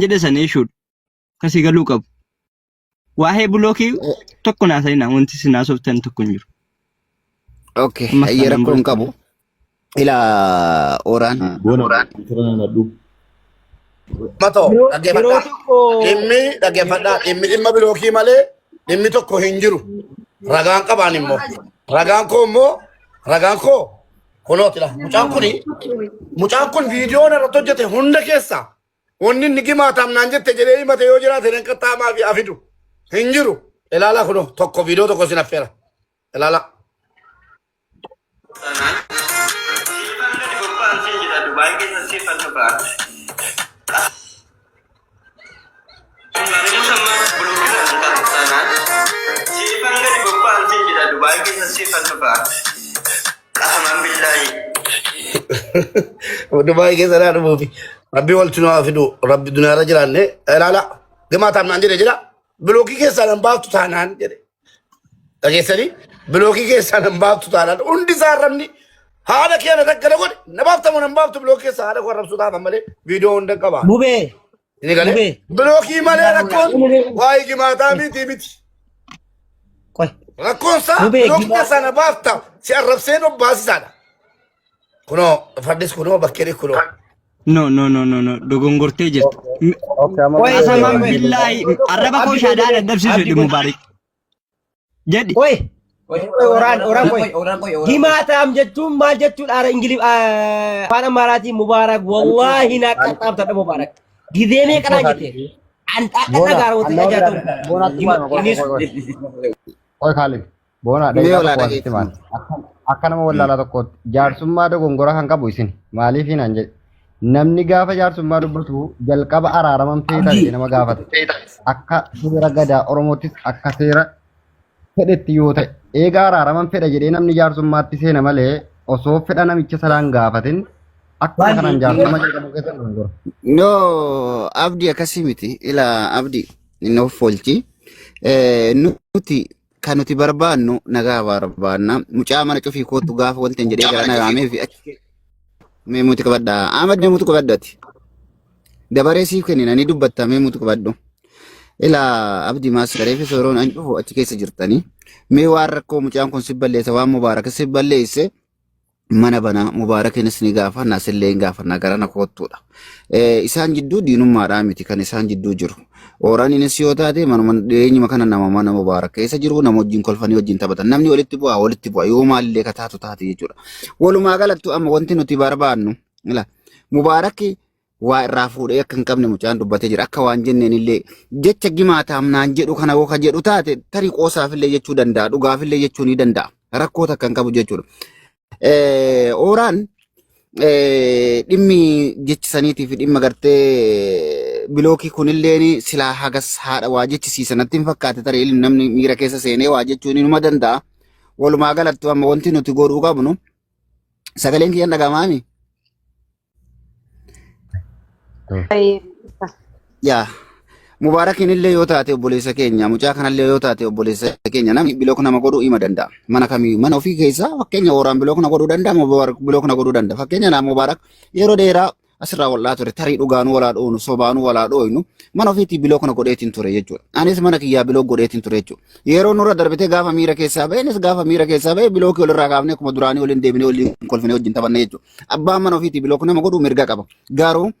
jedhe sana ishuudha. Kasii galuu qabu. Waa'ee bilookii tokko naasa'ina wanti isin haasoftan tokko hin jiru. Okay, Ammas hayyee taanaan rakkoo hin block. qabu. Ilaa oraan. Boona kompiitara na nadhu. Matoo Yeroo yeroo dhaggeeffadhaa. tokko Dhimmi dhaggeeffadhaa. Dhimmi dhimma bilookii malee dhimmi tokko hin jiru. Ragaan qabaan immoo. Ragaan koo immoo ragaan koo kunootidha. Mucaan kuni mucaan kun viidiyoon irratti hojjete hunda keessaa wanni inni gimaataam naan jette jedhee himate yoo jiraate nan qaxxaamaa fi afidu hin jiru. Ilaalaa kunoo tokko viidiyoo tokko sin affeera. Ilaalaa. Siifan gadi bobba'an siin jedha Dubaay keessa siifan dhufa. Siifan gadi bobba'an siin jedha Dubaay keessa siifan dhufa. Qasaman billaahi. Dubaay keessa naa dhufuufi. Rabbi walti nu haa fidu. Rabbi duniyaarra jiraanne ilaalaa. Gimaataam naan jedhe jira. Bilookii keessaa nan baaftu taanaan jedhe. Dhageessanii bilookii keessaa nan baaftu taanaan hundi isaa arrabni haadha kee na takkana godhe na baaftamoo nan baaftu bilookii keessaa haadha koo arrabsuu taafan malee viidiyoo hunda qaba. Mubee Inni galee mubee bilookii malee rakkoon waa'ee gimaataa miti miti. qoy Rakkoon isaa mubee bilookii gimaa keessaa na baafta si arrabseen obbaasisaadha. Kunoo fardis kunoo bakkeenis kunoo. No, no, no, no, no. Dogongortee jirta. Okay, amma qoy booda Qasaman qoy deebi'aa. billaahi arraba koo Abdi qoy shaadaa jedhe dadhabsiisu Abdi jedhi qoy Mubaarik. Jedhi. qoy qoy oraan oraan qoy gimaataam jechuun maal jechuudha ara ingilif afaan amaaraatiin mubaarak wallaahi naa qaxxaamtadha mubaarak gizee meeqa naan jette an akka Boona, dhagaara wanti annoo ajaa'u bira boonatti gima maama qoy innis qoy qoy. Qoy Kaalid, boona Mee daqiiqaa olaa tokko asitti dhageeffama. maal? Akka nama wallaalaa tokkootti jaarsummaa dogongora kan qabu isin maaliif naan jedhe. Namni gaafa jaarsummaa dubbatu jalqaba araaraman feetaa jedhee nama gaafata. Akka seera gadaa Oromoottis akka seera fedhetti yoo ta'e eega araaraman fedha jedhee namni jaarsummaatti seena malee osoo fedha namicha sanaan gaafatin akkuma kanaan jaarsummaa jalqabuu keessan dogongora. No, abdii akkasii miti. Ilaa abdii inni of oolchi. Nuti kan nuti barbaannu nagaa barbaanna. Mucaa mana cufii kootu gaafa wanti hin jedhee gara nagaamee fi achi mee muti qabadha. Ahmad mee muti qabadhu ati. Dabaree siif kennina ni dubbatta mee muti qabadhu. Ilaa abdii maas garee fi sooroon an dhufu achi keessa jirtanii. Mee waan rakkoo mucaan kun si balleesse waan mubaarak si balleesse mana banaa mubaarakiinis ni gaafanna asillee hin gaafanna garana koottuudha. Isaan jidduu diinummaadhaa miti kan isaan jidduu jiru. Ooraniinis yoo taate manuma dhiyeenyuma kana nama mana mubaarak keessa jiru nama wajjin kolfanii wajjin taphatan. Namni walitti bu'aa walitti bu'a yoo maalillee ka taatu taate jechuudha. Walumaa galattu amma wanti nuti barbaannu ila mubaarakki waa irraa fuudhee akka hin qabne mucaan dubbatee jira. Akka waan jenneen illee jecha gimaataam naan jedhu kana yoo ka jedhu taate tarii qoosaafillee jechuu danda'a dhugaafillee jechuu ni danda'a. Rakkoo takka hin qabu jechuudha. Ooraan dhimmi jechi saniitii fi dhimma gartee bilookii kunilleen silaa hagas haadha waa jechisiisa natti hin fakkaate tarii namni miira keessa seenee waa jechuun inuma danda'a. Walumaa galattu amma wanti nuti godhuu qabnu sagaleen kiyyan dhagamaami. Yaa Mubaarakiin illee yoo taate obboleessa keenya mucaa kanallee yoo taate obboleessa keenya namni bilook nama godhuu ima danda'a. Mana kamiyyuu mana ofii keessaa fakkeenya Ooraan bilook na godhuu danda'a Mubaarak bilook na godhuu danda'a. Fakkeenya naa Mubaarak yeroo dheeraa asirraa wal'aa ture tarii dhugaanuu walaa dhoonu sobaanuu walaa dhooynu mana ofiitii bilook na godheetiin ture jechuudha. Anis mana kiyyaa bilook godheetiin ture jechuudha. Yeroo nurra darbitee gaafa miira keessaa ba'e innis gaafa miira keessaa ba'e bilookii walirraa kaafnee akkuma duraanii waliin deebinee waliin kolfinee wajjin taphanne jechuudha. Abbaan mana ofiitii bilook nama godhuu mirga qaba. Garuu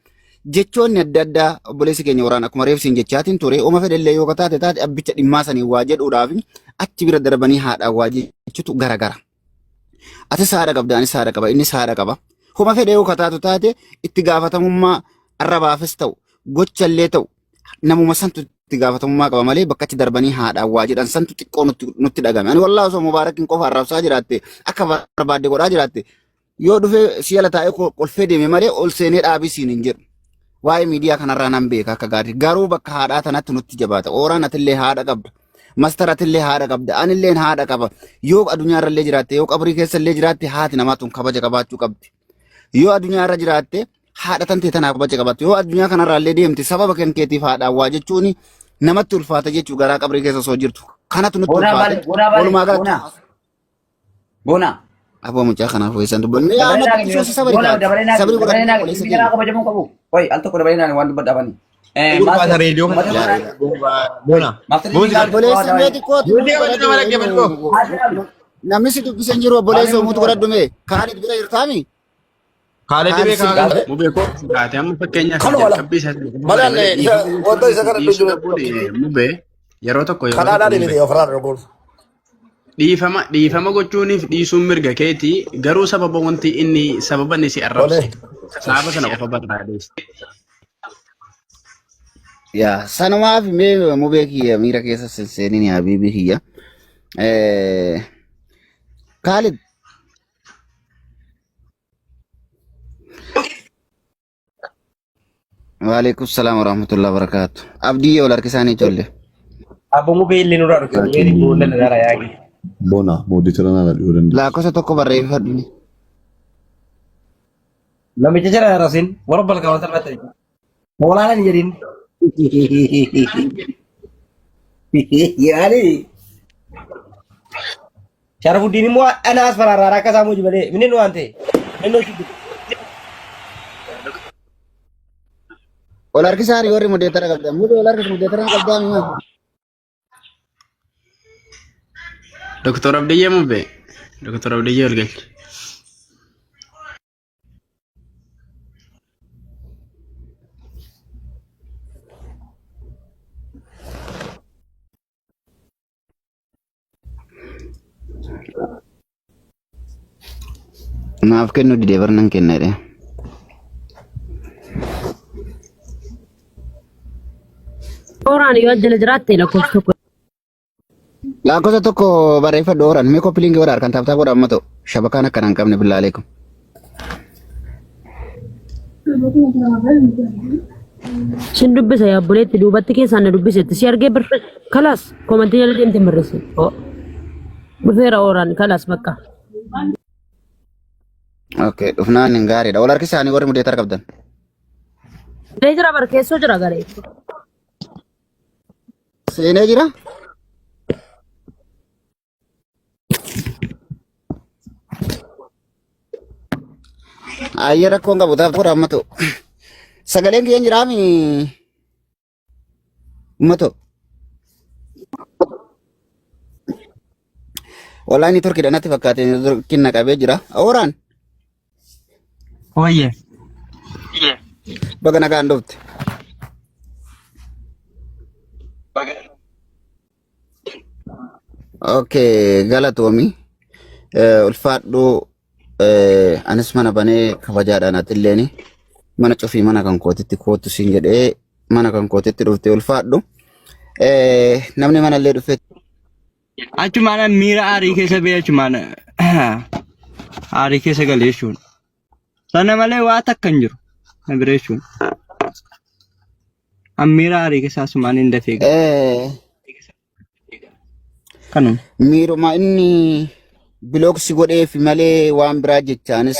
jechoonni adda addaa obboleessi keenya waraana akkuma reefsiin jechaatiin ture oma fedhellee yoo taate taate abbicha dhimmaa sanii waa jedhuudhaaf achi bira darbanii haadhaan waa jechutu garagara. Atis haadha qabda anis haadha qaba innis haadha qaba. Homa fedhe yoo kataatu taate itti gaafatamummaa arrabaafis ta'u gochallee ta'u namuma santu itti gaafatamummaa qaba malee bakka achi darbanii haadhaan waa jedhan santu xiqqoo nutti dhagame. Ani wallaahi osoo Mubaarakiin qofa arrabsaa jiraatte akka barbaadde godhaa jiraatte yoo dhufee si jala taa'ee kolfee deeme malee ol seenee dhaabii siin hin jedhu. Waa'ee miidiyaa kanarraa nan beeka akka gaarii. Garuu bakka haadhaa tanatti nutti jabaata. Ooraan atillee haadha qabda. Mastar atillee haadha qabda. Anilleen haadha qaba. Yoo addunyaarrallee jiraatte yoo qabrii keessallee jiraatte haati namaa tun kabaja qabaachuu qabdi. Yoo addunyaarra jiraatte haadha tantee tanaaf kabaja qabaattu. Yoo addunyaa kanarraallee deemte sababa kan keetiif haadhaan waa jechuun namatti ulfaata jechuu garaa qabrii keessa osoo jirtu. Kanatu nutti Boonaa ulfaate. baale, boonaa baale, Walumaa galatti boonaa. Boonaa. Aboo mucaa kanaaf weessan dubbanne. Yaa Dabalee amma naa xiqqishoo si sabari boonaa kaati. dabalee naa Sabari dabalee godhadhu naa obboleessa dhimmi jalaa keenya. kabajamuu qabu. Qoy al tokko dabalee naa waan dubbadhaafani. Gurbaata reediyoo kana. Bona. Muuziqaa. Obboleessa mee xiqqootu Muuziqaa wajjin nama dhaggeeffadhu. Namni si dubbise hin jiru obboleessa umuutu godhadhu mee. Kaalid bira jirtaami? Kaalid Kaalid beekaa. si Mubee koo taate amma fakkeenyaaf Kanuma la. jalqabbii isaa Malee anne isa wanta isa kana dhiisuu jiru dhabuun mubee yeroo tokko yeroo kanaadhaan tokko miti mubee ofirraa dorgomu. dhiifama dhiifama gochuuniif dhiisuun mirga keetii garuu sababa wanti inni sababa inni si arrabse Tolee. sababa sana qofa barbaades. Yaa sanumaaf mee mubee kiyya miira keessa seenin yaa habiibii kiyya. Kaalid. Waalaikum salaam warahmatullahi wabarakatuh. Abdii wal harkisaanii ijoollee. Abbo mubee illee nurraa dhufe mubeen boolla na dara yaagi. Bona mooditira nana dhiyoo dandeessu. Lakkoofsa tokko barreeffadhu. Namicha jala rasin warra balkaawwan salphate. Hoolaalaan hin jedhin. Yaani. Sharafuddiin immoo anaas faraarraa akka isaa muuji malee minni nu waan ta'e. Minni hojii. Wal harkisaanii warri modeetara qabdan. Mubee wal harkis modeetara qabdaa mi'a. Doktor Abdiyyee mubee. Doktor Abdiyyee ol galchi. Naaf kennu didee barnan kenna jedhee. Oraan yoo jala jiraatte lakkoofsa tokko. Lakkoofsa tokko barreeffadhu ooran mee koppiliingi godha harkaan taaptaa godha amma ta'u shabakaan akkana hin qabne billaa aleekum. Sin dubbisa yaa obboleetti duubatti keessaan na dubbisetti si argee bir kalaas komantii jala deemte barreesse. Dhufeera oraan kalaas bakka. Okay, dhufnaan hin gaariidha. Wal harki isaanii warri mudeetar qabdan. Seenee jira bar keessoo jira garee. Seenee jira? Ayyee rakkoon qabu taaf godha amma ta'u. Sagaleen kiyyan jiraami amma ta'u. Wallahi ni turkidha natti fakkaate turkin na qabee jira. Ooraan Wayye. baga nagaan dhufte. Okay, galatoomi. Ulfaadhu anis mana banee kabajaadhaan atilleeni mana cufii mana kan kootitti kootu siin jedhee mana kan kootitti dhufte ulfaadhu. Namni manallee dhufe Achumaan miira aarii keessa ba'e achumaan aarii keessa gale jechuudha. Sana malee waa takka hin jiru. Na bira jechuudha. An miira aarii keessa asumaan hin dafee gale. Kanuma. Miiruma inni bilooksi godheef malee waan biraa jechaanis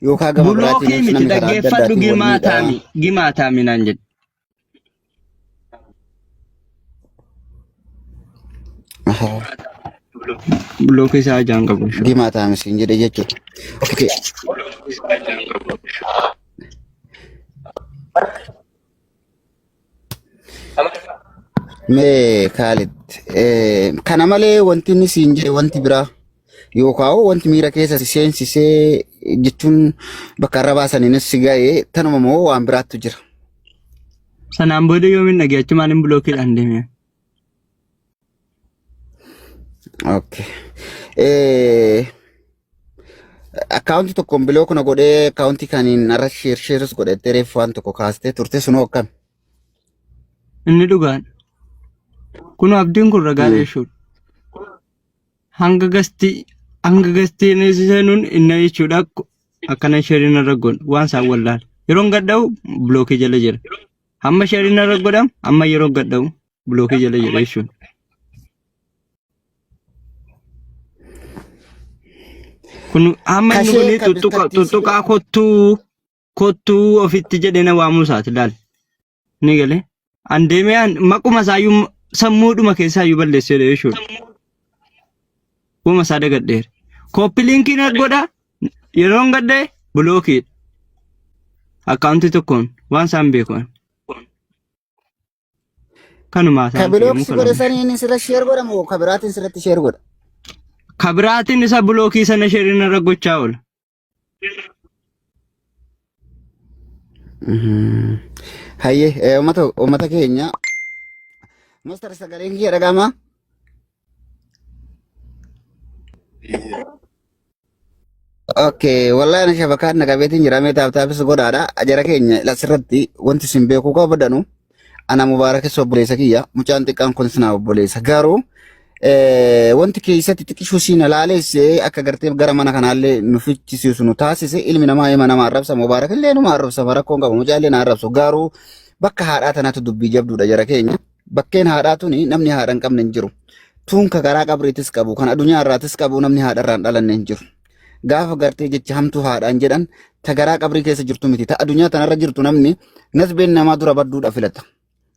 yookaan gama Bulookii biraatiin miti namni karaa adda dhaggeeffadhu addaatiin wal gimaa miidhaa. taami gimaa taami naan jedhe. Bulookii isaa ajaan qabu. Gimaa taami siin jedhe jechuudha. Okay. Mee Kaalid, kana malee wanti inni siin jedhe wanti biraa yookaan wanti miira keessa si seensisee jechuun bakka irra baasaniinis si ga'e tanuma moo waan biraattu jira? Sanaan booda yoomiin dhagee achumaan hin bulookiidhaan deeme. Okay. Akkaawuntii tokkoon bilook na godhee akkaawuntii kaniin irra sheer sheeris godhattee reeffu waan tokko kaastee turte sunoo akkam? Inni dhugaan. Kun abdiin kun ragaa jechuudha. Hanga gastii hanga gastiin seenuun inni jechuudha akkana sheeriin irra godhu waan isaan wallaala. Yeroon gadha'u bilookii jala jira. Hamma sheeriin irra godhamu amma yeroo gadha'u bilookii jala jira jechuudha. Kun hamma inni Kashee kun kan tuttuqa bitattii tuttuqaa kottuu kottuu ofitti jedhee na waamuu isaati laal. Ni galee. An deemee an maquma isaayyuu sammuudhuma keessaayyuu balleesseera jechuudha. Uuma isaa dagadheera. Kooppi liinkii na godha yeroon gadhee bilookiidha. Akkaawuntii tokkoon waan isaan beeku. Kanumaa Ka isaan bilook yommuu si godhe kalamu. saniin sirra sheer godha moo ka biraatiin sirratti sheer godha? Ka biraatiin isa bilookii sana sheerin irra gochaa oola. Hayyee uummata keenya Mastar sagaleen kiyya dhaga'amaa? Okay, wallahi ana shabakaan na qabeetiin jira mee taap taapis godhaadha. Jara keenya asirratti wanti isin beekuu qabdanu ana mubaarakis obboleessa kiyya mucaan xiqqaan kunis naa obboleessa garuu wanti keessatti xiqqishuu siin alaaleesse akka gartee gara mana kanaallee nu fichisiisu nu taasise ilmi namaa ilma nama arrabsa mubaarak illee numa arrabsa rakkoon qabu mucaa illee na arrabsu garuu bakka haadhaa tanatu dubbii jabduudha jara keenya bakkeen haadhaa tuni namni haadha hin qabne hin jiru tuun ka garaa qabriitis qabu kan addunyaa irraatis qabu namni haadha irraa hin dhalanne hin jiru. Gaafa gartee jecha hamtuu haadhaan jedhan ta garaa qabrii keessa jirtu miti ta addunyaa tanarra jirtu namni nasbeen namaa dura badduudha filata.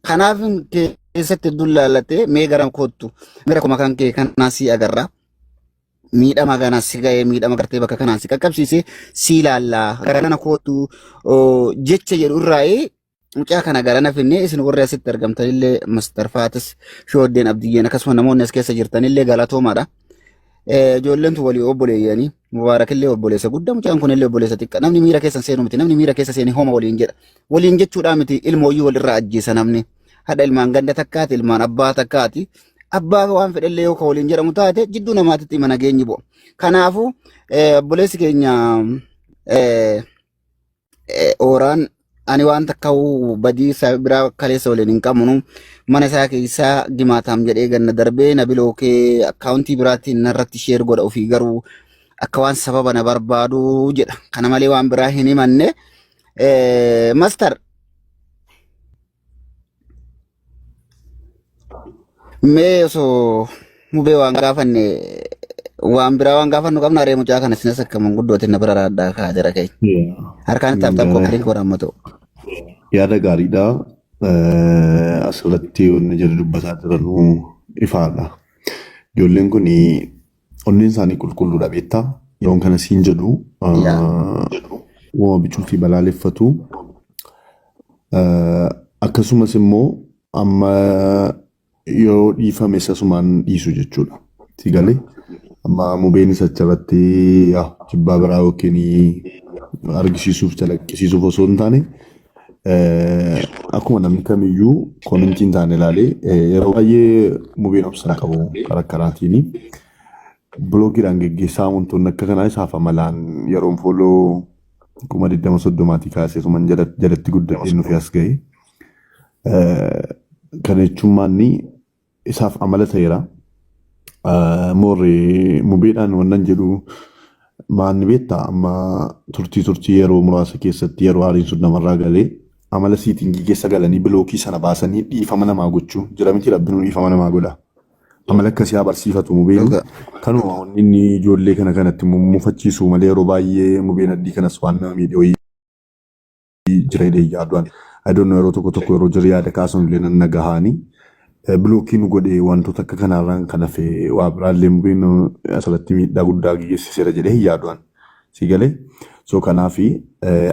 Kanaaf keessatti dullaalatee mee gara koottu mira kuma kan kee kanaa sii agarra. Miidhama kana si ga'ee miidhama gartee bakka kanaan si qaqqabsiise si ilaalla gara kana koottu jecha jedhu irraa'ee mucaa kana gara na finnee isin warri asitti argamtanillee Master Faatis Shooddeen Abdiyyeen akkasuma namoonni as keessa jirtanillee galatoomaadha. Ijoolleen tun walii obboleeyyanii Mubaarakillee obboleessa guddaa mucaan kunillee obboleessa xiqqaa namni miira keessa seenu miti namni miira keessa seene homa waliin jedha waliin jechuudhaa miti ilmooyyuu walirraa ajjeesa namni hadha ilmaan ganda takkaati ilmaan abbaa takkaati abbaa waan fedhellee yoo ka waliin jedhamu taate jidduu namaatitti hima nageenyi bu'a kanaafuu obboleessi keenya Ooraan ani waan takka badii isaa biraa kaleessa waliin hin qabnu mana isaa keessaa gimaataam jedhee ganna darbee na bilookee akkaawuntii biraatiin narratti sheer godha ofii garuu akka waan sababa na barbaadu jedha kana malee waan biraa hin himanne. Mastar Mee osoo mubee waan gaafanne waan biraa waan gaafannu qabna aree mucaa kana sinas akka manguddootiin na bira raaddaa kaa jira keenya. Harkaan itti haftaan koppiliin koo rammatu. Yaada gaariidha. Asirratti wanni jira dubbataa jiranuu ifaadha. Ijoolleen kun onneen isaanii qulqulluudha beektaa. Yeroon kana siin jedhu uumama bicuu fi balaaleffatu. Akkasumas immoo amma yoo dhiifame asumaan dhiisu jechuudha. Si galee amma mubeenis achirratti jibbaa biraa yookiin argisiisuuf calaqqisiisuuf osoo hin taane akkuma namni kamiyyuu komentii hin taane ilaalee yeroo baay'ee mubeen obsa hin qabu karaa karaatiin biloogiidhaan geggeessaa wantoonni akka kanaa isaaf amalaan yeroon fooloo 20,030 kaasee suman jalatti guddatee nufi as ga'e. Kana jechuun maanni isaaf amala ta'eera. Moorri mubeedhaan wannan jedhu maanni beektaa amma turtii turtii yeroo muraasa keessatti yeroo aariin sun namarraa galee amala siitingii keessa galanii bilookii sana baasanii dhiifama namaa gochuu jira miti rabbiin dhiifama namaa godha. Amala akkasii haa barsiifatu mubeen. Kanuma wanni inni ijoollee kana kanatti mufachiisu malee yeroo baay'ee mubeen addii kanas waan nama miidhe wayii jira jedhee yaadu ani. I don't know yeroo tokko tokko yeroo jira yaada kaasan illee nan nagahaani. Bilookii nu godhee wantoota akka kanaarraan kan hafe waa biraallee mubeen asirratti miidhaa guddaa geessiseera jedhee hin yaadu ani. Si galee? So kanaafi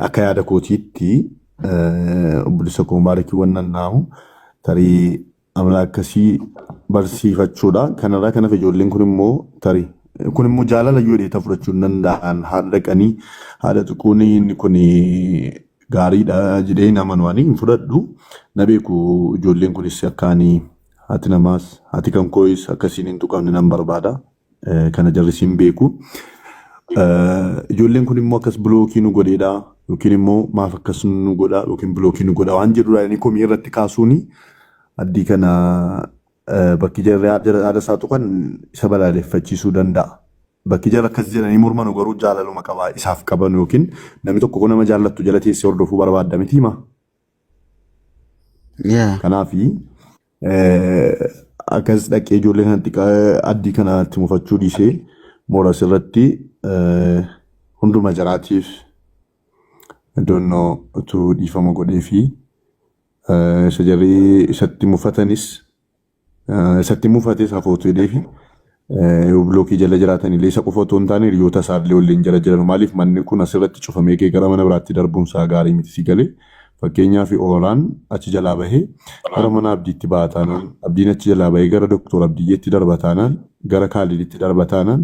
akka yaada kootiitti obboleessa koo Mubaarakii wannan naahu tarii amala akkasii barsiifachuudha. Kanarraa kan hafe ijoolleen kun immoo tarii kun immoo jaalala yoo dheeta fudhachuu hin danda'an haadha dhaqanii haadha tuquun inni kun gaariidha jedhee hin amanu ani hin fudhadhu. Na beeku ijoolleen kunis akka ani haati namaas haati kan koo'is akkasiin hin tuqamne nan barbaada. Kana jarris hin beeku. Ijoolleen kun immoo akkas bilookii nu godheedha yookiin immoo maaf akkas nu godha yookiin bilookii nu godha waan jedhudha inni komii irratti kaasuuni addii kana bakki jarri haadha isaa tuqan isa balaaleffachiisuu danda'a. Bakki jarri akkas jedhanii mormanu garuu jaalaluma qabaa isaaf qaban yookiin namni tokko nama jaallattu jala teessee hordofuu barbaadda miti himaa. Kanaafi akkas dhaqee ijoollee kanatti addii kanatti mufachuu dhiisee moora asirratti hunduma jaraatiif donnoo utuu dhiifama godhee fi isa jarri isatti mufatanis Isatti mufates hafootu jedheefi yoo bilookii jala jiraatan illee isa qofa otoo hin taane hiriyoota isaa illee waliin jala jiran maaliif manni kun asirratti cufamee kee gara mana biraatti darbuun isaa gaarii miti si galee Fakkeenyaaf Ooraan achi jalaa bahee gara mana Abdiitti ba'a taanaan, Abdiin achi jalaa bahee gara Doktor Abdiyyeetti darba taanaan, gara Kaaliditti darba taanaan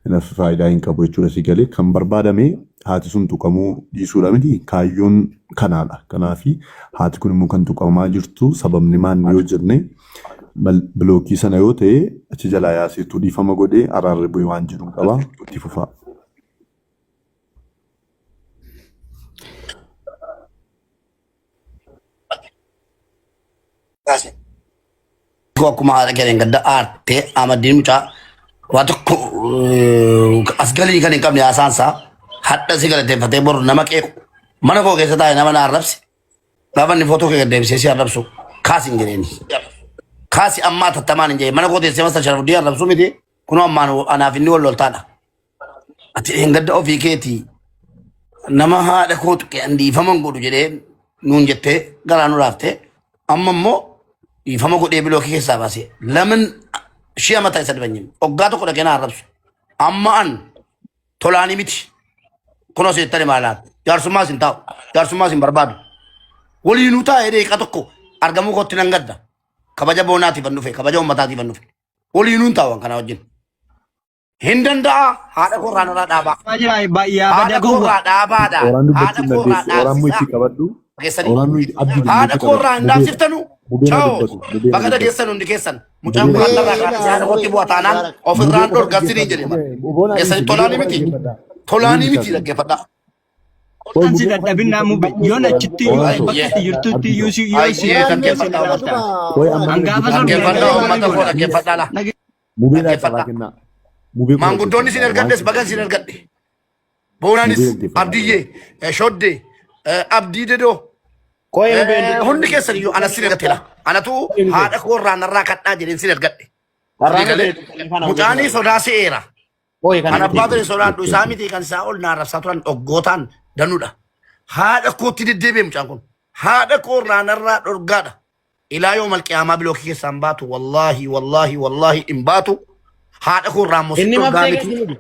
kanaaf faayidaa hin qabu jechuudha si galee. Kan barbaadame haati sun tuqamuu dhiisuudha miti kaayyoon kanaadha. Kanaaf haati kun immoo kan tuqamaa jirtu sababni maan yoo jenne bilookii sana yoo ta'e achi jalaa yaaseetu dhiifama godhee araarri bu'e waan jedhu qaba itti fufaa. Kaase. Koo akkuma haadha keenya gadda aartee amaddiin mucaa waa tokko as galii kan hin qabne haasaan isaa hadha si galateeffatee boru nama qeequ mana koo keessa taa'e nama na arrabse gaafa inni footoo kee gad deebisee si arrabsu kaasi hin jedheeni. Kaasi ammaa tattamaan hin jedhee mana koo teessee masta sharafuddii arrabsu miti kunoo ammaan anaaf inni wal loltaadha. Ati dheengadda ofii keetii nama haadha koo tuqe an dhiifama hin godhu jedhee nuun jettee garaa nu raaftee amma immoo dhiifama godhee bilookii keessaa baasee lamin shii amata isa dibanyin oggaa tokko dhaqee na arrabsu amma an tolaanii miti kunoo seettani maalaan jaarsummaas hin taa'u jaarsummaas hin barbaadu waliinuu taa'ee deeqa tokko argamuu kootti nan gadda kabaja boonaatiif an dhufe kabaja uummataatiif an dhufe waliinuu hin taa'u an kana wajjin. Hin danda'a haadha koo irraa narraa dhaabaa. Jira baay'ee Haadha bada koo gowwa. irraa dhaabaadha. Oraan Haadha dubbachuu hin koo irraa dandeessu. Oraan dhaabsisaa. itti qabadhu. Dhageessanii. Oraan abdii Haadha itti koo irraa hin qabadhu. dhaabsiftanu. Mubeen haa Chao. dubbatu. Mubeen haa Baga dubbatu. dhageessan hundi keessan. Mucaan Mubeen kun haa har'a irraa kaasee haadha kootti bu'a taanaan ofirraan dhorkaa siniin jedhe mara. Boona Dhageessanii tolaanii miti. Tolaanii miti dhaggeeffadhaa. An si dadhabinaa mube yoon achitti iyyuu Oraan bakka itti jirtutti iyyuu si yoo si Ayyee si dhaggeeffadhaa ilaalta. Qoy amma Hangaafa sun Dhaggeeffadhaa uummata koo godha. dhaggeeffadhaa laa. Mubeen haa Dhaggeeffadhaa. carraa kennaa. Mubee kun Maanguddoonni sin ergadhes bagan sin ergadhe. Boonaanis Mubee dhaggeeffadhaa. Abdiyyee, Shoddee, Abdii Dedoo, Qoy mubeen Hundi keessan iyyuu anas sin ergatteedha. Anatu haadha koo irraa narraa kadhaa jedheen sin ergadhe. Carraa Galee mucaanii sodaa se'eera. Qoy kana Kan abbaa ture sodaadhu isaa miti kan isaa ol naarrabsaa turan oggootaan danuudha. Haadha kootti deddeebi'e mucaan kun. Haadha koo irraa narraa dhorgaadha. Ilaa yoo malqiyaamaa bilookii keessaa hin baatu wallaahi wallaahi wallaahi hin baatu. Haadha koo irraa immoo sin Inni dhorgaa maftee miti miti.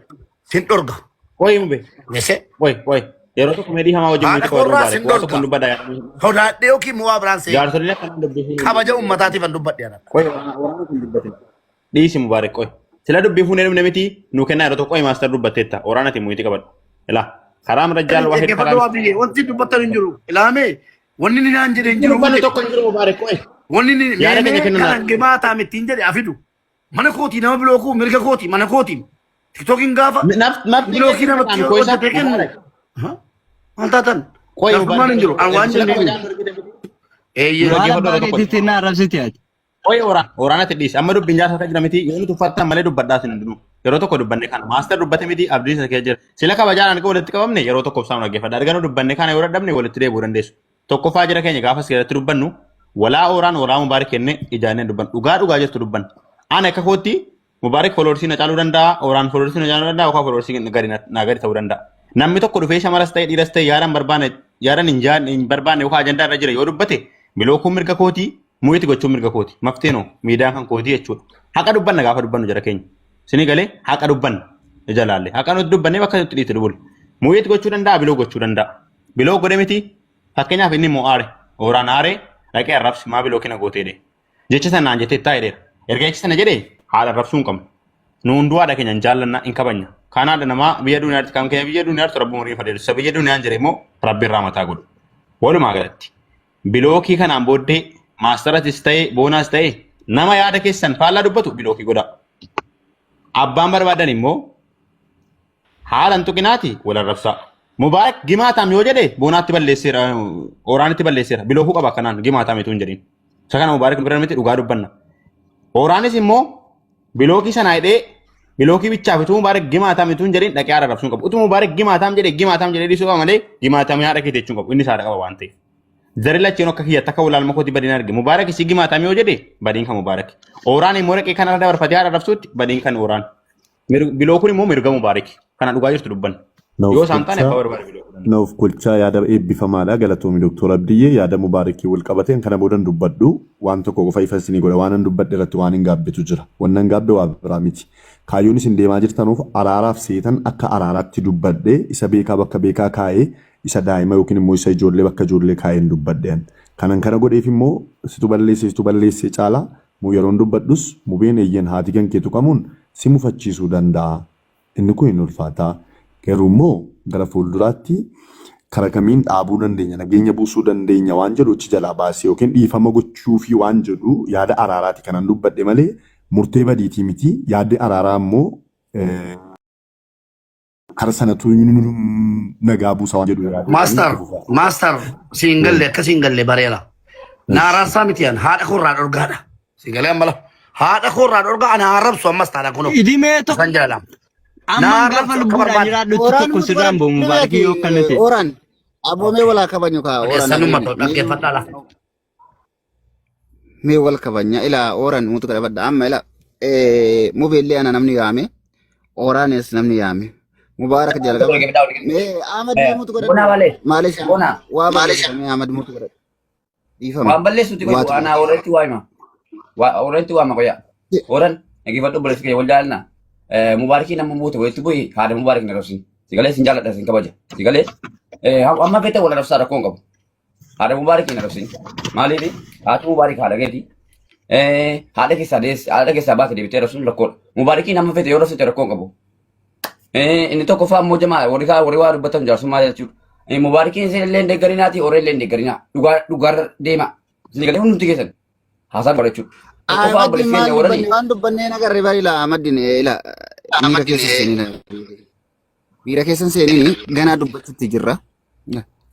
sin dhorga. Qoy mube. Geesse Qoy qoy. Yeroo tokko meedii hamaa wajjin Haadha mucaa qoy korraa mubaarak. sin Waa tokko dhorga. dubbadha. Sodaadhee yookiin immoo waa biraan se'ee Jaarsoliin akkanaan dubbisuu. kabaja uummataatiif an dubbadhe ana. Qoy waraana kun dubbatin. Dhiisi mubaarak qoy. Sila dubbii fuunee dhumne miti nuu kennaa yeroo tokko qoy maaster dubbatteetta. Waraana ati muyitii qabadhu. Ilaa karaa mirajjaal waahid Dhaggeeffadhu karaa waa biyyee wanti dubbattan hin jiru. Ilaamee wanni inni naan jedhe hin jiru. dubbannu tokko hin jiru mubaarak qoy. Wanni inni Yaada keenya meemee kennu kanan gimaa taa'ame ittiin jedhe afidu. Mana kootii nama bilookuu mirga kootii mana kootii. Tiktookiin gaafa bilookii namatti hojjetee kennu. Maal taatan? Qoy Gaafummaan hin jiru. An waan jenne hin jiru. Eeyyee. Maal abbaa keetiitti na arrabsiti ati. Qoy waraanatti dhiisi. Amma dubbiin jaarsa akka jira miti yoo nuti uffattan malee dubbadhaa sin hundinuu. Yeroo tokko dubbanne kana maaster dubbate miti abdiin isa keessa jira. Sila kabajaan arga walitti qabamne yeroo tokko ibsaan dhaggeeffadha. Arga nu dubbanne kana yoo dadhabne walitti deebi'uu dandeessu. Tokkoffaa jira keenya gaafa seeratti dubbannu walaa ooraan walaa mubaarik kenne ijaannee dubbannu. Dhugaa dhugaa jirtu dubbanna. Ani akka kootti mubaarik foloorsii na caaluu danda'a, ooraan foloorsii na caaluu danda'a, yookaan foloorsii gadi naa gadi ta'uu danda'a. Namni tokko dhufee shamaras ta'e dhiiras ta'e yaadan barbaanne yaadan hin jaanne hin barbaanne yookaan ajandaa irra jira yoo dubbate bilookuun mirga kootii muyiti gochuun mirga kooti. Mafteenoo miidhaan kan kootii jechuudha. Haqa dubbanna gaafa dubbannu jara keenya. Isinii galee haqa dubbanna ija laalle. Haqa nuti dubbannee bakka nutti dhiifte dubul. Muyiti gochuu danda'a biloo gochuu danda'a. Biloo godhe miti fakkeenyaaf inni immoo aare. Ooraan aare dhaqee arrabsi maa biloo kina gootee jedhe. Jecha sana naan jettee taa'ee dheera. Erga jecha sana jedhee haadha arrabsuu hin qabnu. Nu hunduu haadha keenya hin jaallanna hin kabajna. Kaan haadha namaa biyya duniyaatti kan keenya biyya duniyaatti rabbi umurii fadheeru. Isa biyya duniyaan jire immoo rabbi irraa mataa godhu. Walumaa galatti bilookii kanaan booddee maastaratis ta'e boonaas ta'e nama yaada keessan faallaa dubbatu bilookii godhaa. Abbaan barbaadan immoo haala hin tuqinaati wal arrabsaa. Mubaarak gimaataam yoo jedhe boonaatti balleesseera ooraanitti balleesseera bilookuu qaba akkanaan gimaataam itoo hin jedhin. Isa kana Mubaarak bira miti dhugaa dubbanna. Ooraanis immoo bilookii sana hidhee bilookii bichaaf utuu Mubaarak gimaataam itoo hin jedhin dhaqee haadha arrabsuu hin qabu. Utuu Mubaarak gimaataam jedhe gimaataam jedhee dhiisuu qaba malee gimaataam haadha keeti jechuu hin qabu. Innis haadha qaba waan ta'eef. Zari lacheen akka kiyyatti akka walaalma kooti badiin arge. Mubaarak isii gimaataam yoo jedhe badiin kan Mubaarak. Ooraan immoo dhaqee kanarra dabarfatee haadha arrabsuutti badiin kan Ooraan. Biloo kun immoo mirga Mubaarak. Kana dhugaa jirtu dubbanna. Yoo isaan taane abbaa barbaade biloo godhan. Na of kolchaa yaada eebbifamaadha galatoomi Doktor Abdiyyee yaada Mubaarakiin wal qabateen kana boodan dubbadhu waan tokko qofa ifa isinii godha waanan dubbadhe irratti waan hin gaabbetu jira wannan gaabbe waa biraa miti kaayyoon isin deemaa jirtanuuf araaraaf seetan akka araaraatti dubbadhe isa beekaa bakka beekaa kaa'ee Isa daa'ima yookiin immoo isa ijoollee bakka ijoollee kaa'een dubbadhe an. Kanan kana godheef immoo situ balleesse situ balleesse caalaa mu yeroon dubbadhus mubeen eeyyen haati kan kee tuqamuun si mufachiisuu danda'a. Inni kun hin ulfaata. Garuu immoo gara fuulduraatti kara kamiin dhaabuu dandeenya nageenya buusuu dandeenya waan jedhu achi jalaa baasee yookiin dhiifama gochuufii waan jedhu yaada araaraati kanan dubbadhe malee murtee badiitii miti. Yaaddi araaraa immoo kara sanatu nagaa buusa waan jedhu yaadee Master, itti fufa. master, siin galle akka siin galle bareera. Na araarsaa miti an haadha koo irraa dhorgaadha. Siin galee amma la. Haadha koo irraa dhorgaa ana arrabsu ammas taana kunoo. Idimee tokko Isaan jaalala. Na amman gaafa arrabsu akka lubbuudhaan barbaade. jiraadhutti Oraan tokko sirraan ba'u mubaarakii yoo akkana ta'e. Oraan aboomee walaa kabanyu kaa oraan Odeessanuma nageenya. ta'u dhaggeeffadhaa la. Mee wal kabanya ila oran mutu kadhabadha amma ila mubeellee ana namni yaame oraanis namni yaame mubaarak jalqaba mee ahmad mee mutu Bona godhadhu malee. maalish Bona. waa balleessa mee ahmad mutu godhadhu dhiifama Waan balleessuuti qoy waatu ana warratti waa hima. Warratti waa hima qoya. Horan dhaggeeffadhu obboleessi kee wal jaalladha. Mubaarakii nama buute walitti bu'i haadha mubaarak na rabsin. Sigalee sin jaalladha sin kabaja. Sigalee amma feete wal rabsaa rakkoo hin qabu. Haadha mubaarak hin arrabsin. Maaliif? Haati mubaarak haadha keeti. Haadha keessaa deesse, haadha keessaa baate deebitee arrabsuun rakkoodha. Mubaarakiin amma fete yoo arrabsite rakkoo hin qabu. Inni tokkoffaa immoo jamaa warri kaa warri waa dubbatan jaarsummaa jechuudha. Mubaarakiin isin illee hin deeggarinaati, horii illee hin deeggarinaa. Dhugaa dhugaarra deema. Isin galee hundumti keessan haasaa godha jechuudha. Tokkoffaa Ahmadin obboleessi maal keenya warrani dubbanne waan dubbannee nagarre bari ila Ahmadin ila miira keessa seenina miira keessa seenini ganaa dubbachuutti jirra.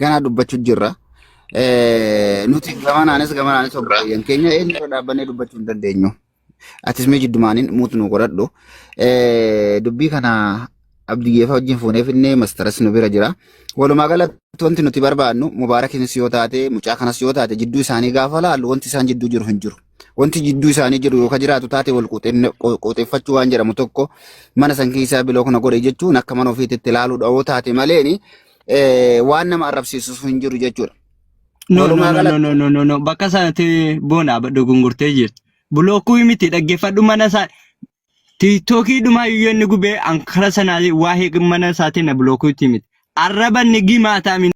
Ganaa dubbachuu jirra. Nuti gamanaanis gamanaanis obboleeyyan keenya eenyu irra dhaabbannee dubbachuu hin dandeenyu. Atis mee jiddumaaniin muutu nu godhadhu. Dubbii kana Abdiyyeefa wajjin fuunee finnee mastaras nu bira jira. Walumaa galatti wanti nuti barbaadnu Mubaarakinis yoo taate mucaa kanas yoo taate jidduu isaanii gaafa laallu wanti isaan jidduu jiru hin jiru. Wanti jidduu isaanii jiru yoo ka jiraatu taate wal qooxeeffachuu waan jedhamu tokko mana san keessaa biloo kana godhe jechuun akka mana ofiitti ilaaluudha yoo taate maleeni waan nama arrabsiisus hin jiru jechuudha. No, no, Walumaa no, no, galatti no, no, no, no. Bakka sanatti boona dogongortee jirti. Bulookuu miti dhaggeeffadhu mana isaa. Tiiktookii dhumaa iyyuu inni gubee ankara sanaa waa'ee mana isaatiin na bulookuutti miti. Arraba inni gimaa ta'ame.